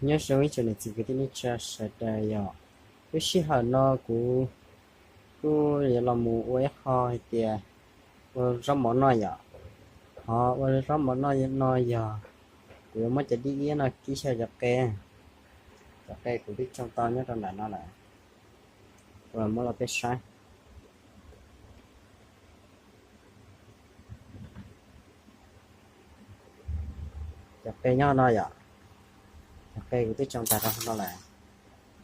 Nyob zoo ib tsoom niam txiv kwv tij neej tsa sawv daws yom. Lub sij hawm no kuv kuj yuav los mus ua ib qho hais tias ua zaub mov noj yom. Ho ua zaub mov noj no yog kuv yuav muab cov dib iab no kib xyaw cov qe. Cov qe kuv twb tsoo tau nyob rau nram no lawm, kuv los muab rau peb saib. Cov qe nyob no yom, cov qe kuv twb tsoo tas rau hauv no lawm.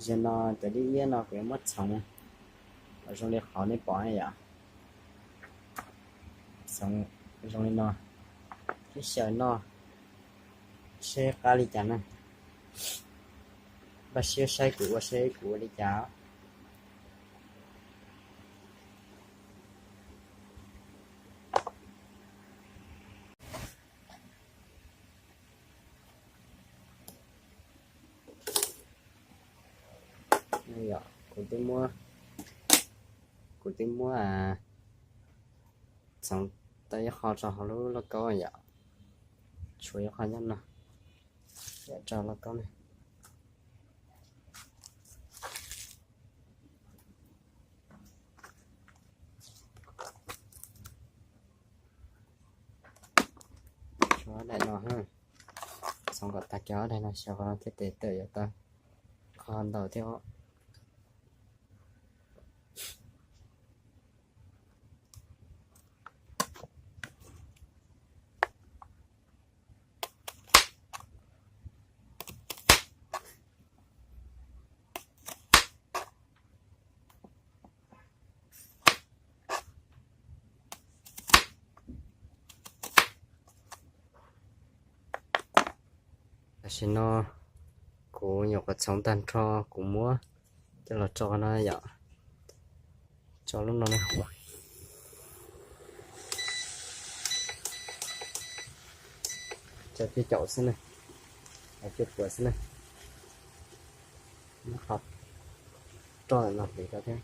Zaum no cov dib iab no kuv yuav muab txhoov kom zoo li qhov nej pom yom. Txhoov zoo li no, kib xyaw noj seb qab li cas na. Npaj siab saib kuv ua seb kuv ua li cas. Kuv twb muab, kuv twb muab txhoov tau ib qho rau hauv lub lauj kaub yom. Tshuav ib qho nyob no, yam rau lauj kaub ne. Tshuav ob daim no, txhoov kom tag kiag ob daim no xyaw qhov no thiab tes tawm yuav tau qhov ntau thiab. Tam sim no kuv nyuam qhuav txhoov tag nrho, kuv muab coj los tso no yom. Tso lub no na. Tso cuaj caum xwb na, cuaj puas xwb na. Muab qhov roj no pliv rau thiab.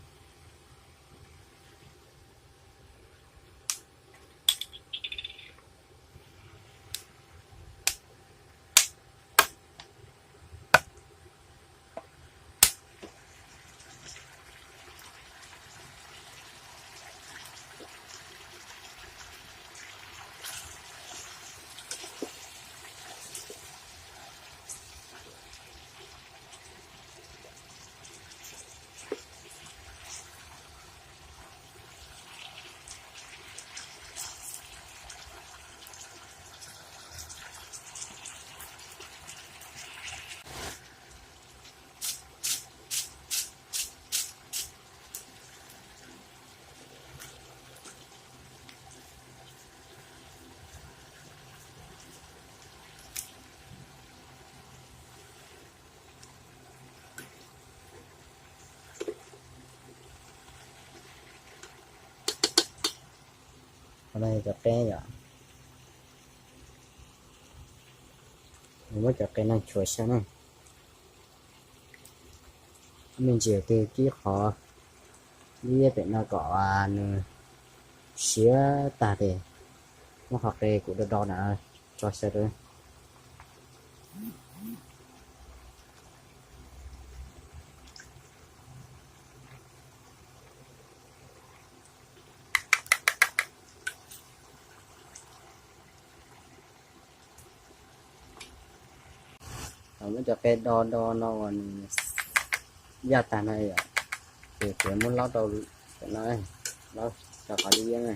Qhov no yog cov qe yom. Muab cov qe no tshuav xyaw na. Me ntsis twg kib qhov liab pem no kom nws siav tag ces muab qhov qe kuv do do na tso xyaw rau. Muab cov qe do do no uas nws yaj tag no yom, ces kuv muab laub rau no, laub rau qhov dib iab na.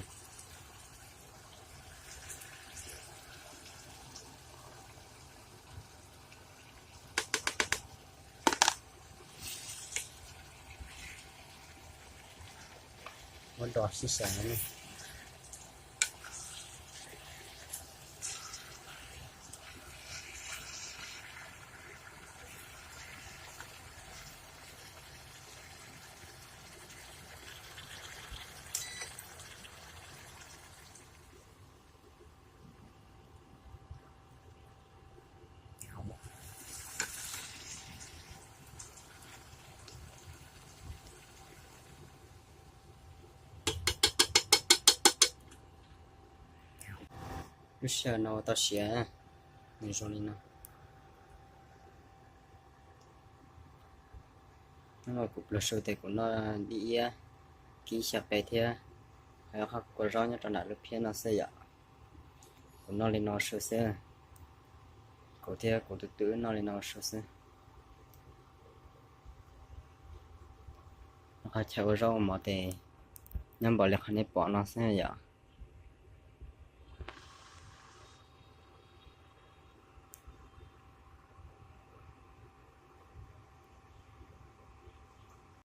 Muab do sib xyaw no. Lub sij hawm no tau siav, nws zoo li no. Hnub no kuv pluag su tes kuv noj dib iab kib xyaw qe thiab, hos qhov kua zaub nyob rau nram lub phiab no xwb yom. Kuv noj li no su xwb, kuv thiab kuv tus tub noj li no su xwb. Qhov chaw ua zaub ua mov tes nyob npaum li qhov nej pom no xwb yom.